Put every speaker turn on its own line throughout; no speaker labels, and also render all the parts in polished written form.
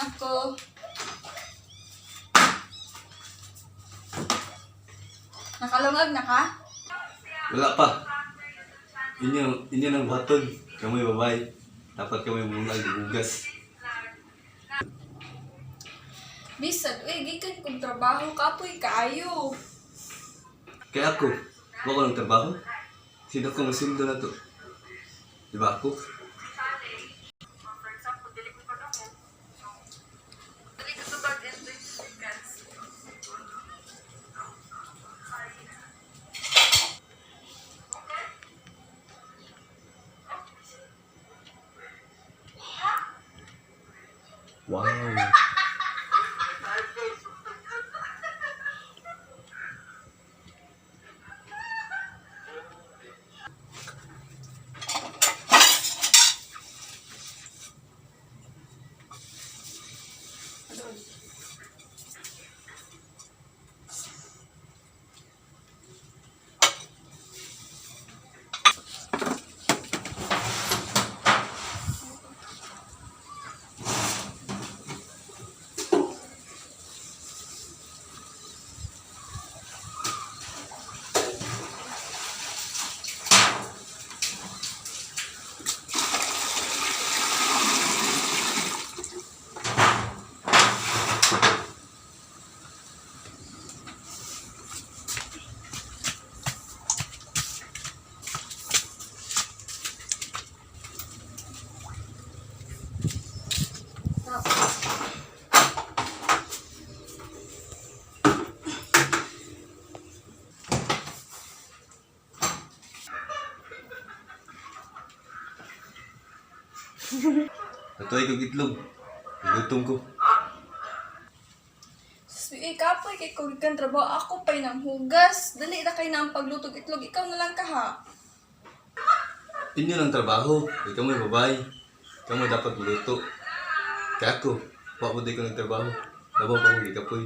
na ko. Nakalungag na ka?
Wala pa. Inyo, inyo ng buhaton. Kamoy babay. Dapat kamoy muna gugas.
Bisan, uy, gikan kong trabaho, kapoy kaayo.
Kaya ako, wala ko ng trabaho. Sino ko masundo na to? Di ba ako? Wow. Natuloy ko itlog. Gutom ko.
Sus, uy, kapoy kay ko gikan trabaho, ako pa'y nang hugas. Dali na kay na ang paglutog itlog, ikaw na lang ka ha.
Inyo ng trabaho. Ikaw may babay. Ikaw mo dapat maluto. Kaya ako, wa mo di ko ng trabaho. Dabaw pa kong gikapoy.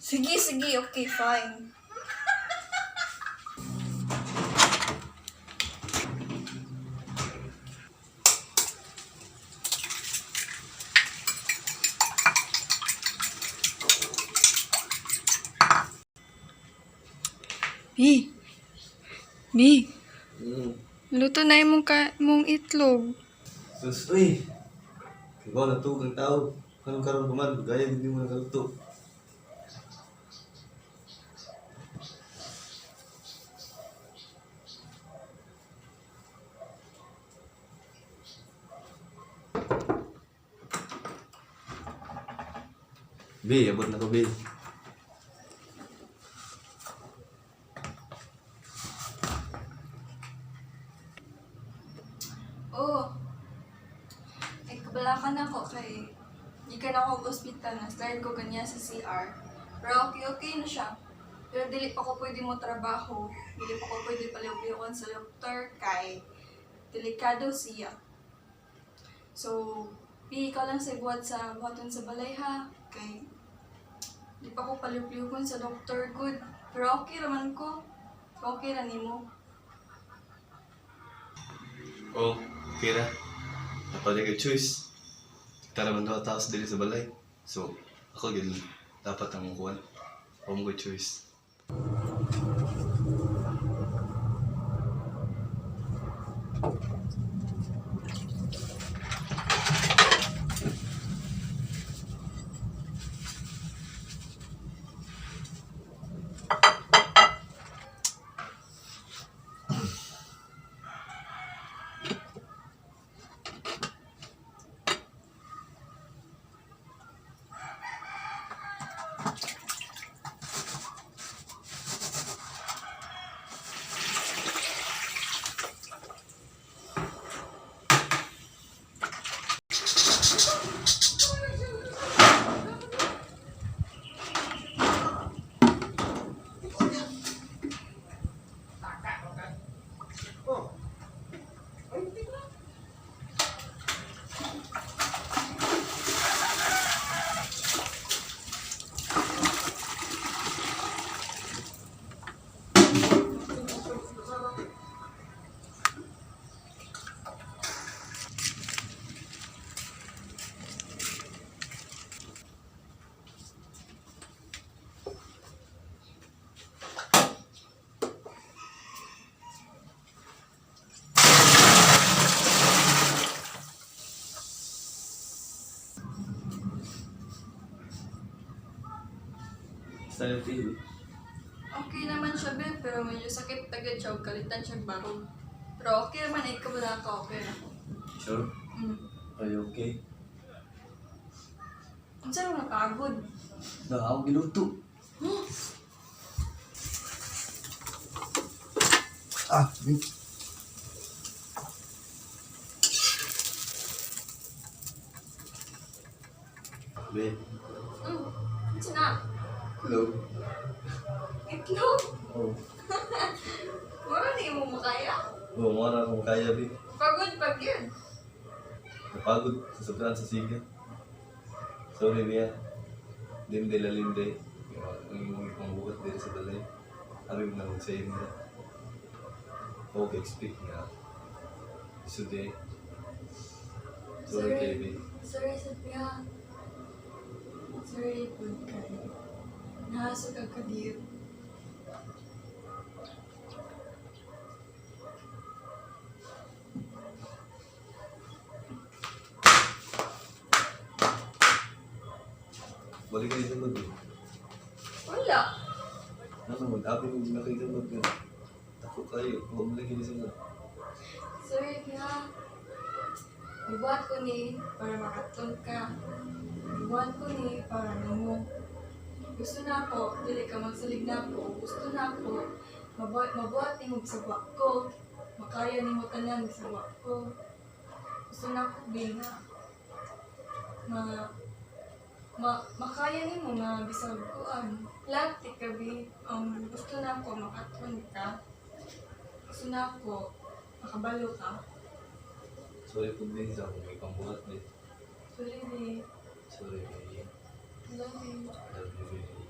Sige, sige, okay, fine. B. B. Luto na imong ka mong itlog.
Sus, uy! Ikaw natug ang tao. Kanong karon pa man, gaya hindi mo nakaluto. B, abot na ko, B.
Oh. Ay, kabalakan ako kay gikan ako og ospital na start ko ganyan sa CR. Pero okay, okay na siya. Pero dili pa ko pwede mo trabaho. Dili pa ko pwede paliw-liwan sa doktor kay delikado siya. So, pi ikaw lang sa buhat sa buhaton sa balay ha kay di pa ko paliw-liwan sa doktor good. Pero okay raman ko. Okay ra nimo.
Oh, okay ra. Dapat kay choice. Tara man daw taas dili sa balay. So, ako gyud dapat ang kuan. Ako mo choice.
Sakit agad siya, ug kalitan siya barog. Pero okay man, ay kabala ka, okay na ko.
Sure?
Mm.
Are you okay?
Unsa nang napagod?
Na, ako giluto. Ah, wait. Be.
Unsa na?
Hello.
Itlog.
Oh.
Wala na imo makaya.
Oh, mura akong kaya, be.
Pagod pag yun.
Napagod sa sobrang sa siga. Sorry, Bea. Di mo dahil lalim, day. Ang imong ipangbuhat diri sa balay. Abi mo na sa imo. Okay, expect nga. So, day. Sorry,
Sorry.
kay be.
Sorry, Sophia. Sorry, pud kay. Nahaso ka kadiyot.
Balik kayo sa mag, eh.
Wala.
Ano mo, abi mo na kayo sa mag. Ako kayo, huwag mo lagi sa mag.
Sorry, Bea. Ibuhat ko ni para makatun ka. Ibuhat ko ni para nimo. Gusto na ako, dili ka magsalig na ako. Gusto na ako, mabuhat nimo sa ko. Makaya nimo tanan sa ko. Gusto na ako, Bea, na ma, ma, makaya nimo nga bisag kuan. Lati ka, Bea. Gusto na ako makatun ka. Gusto na ako makabalo ka.
Sorry po din sa akong ipangbuhat din.
Sorry, babe.
Sorry, babe.
Love you.
Love you, babe.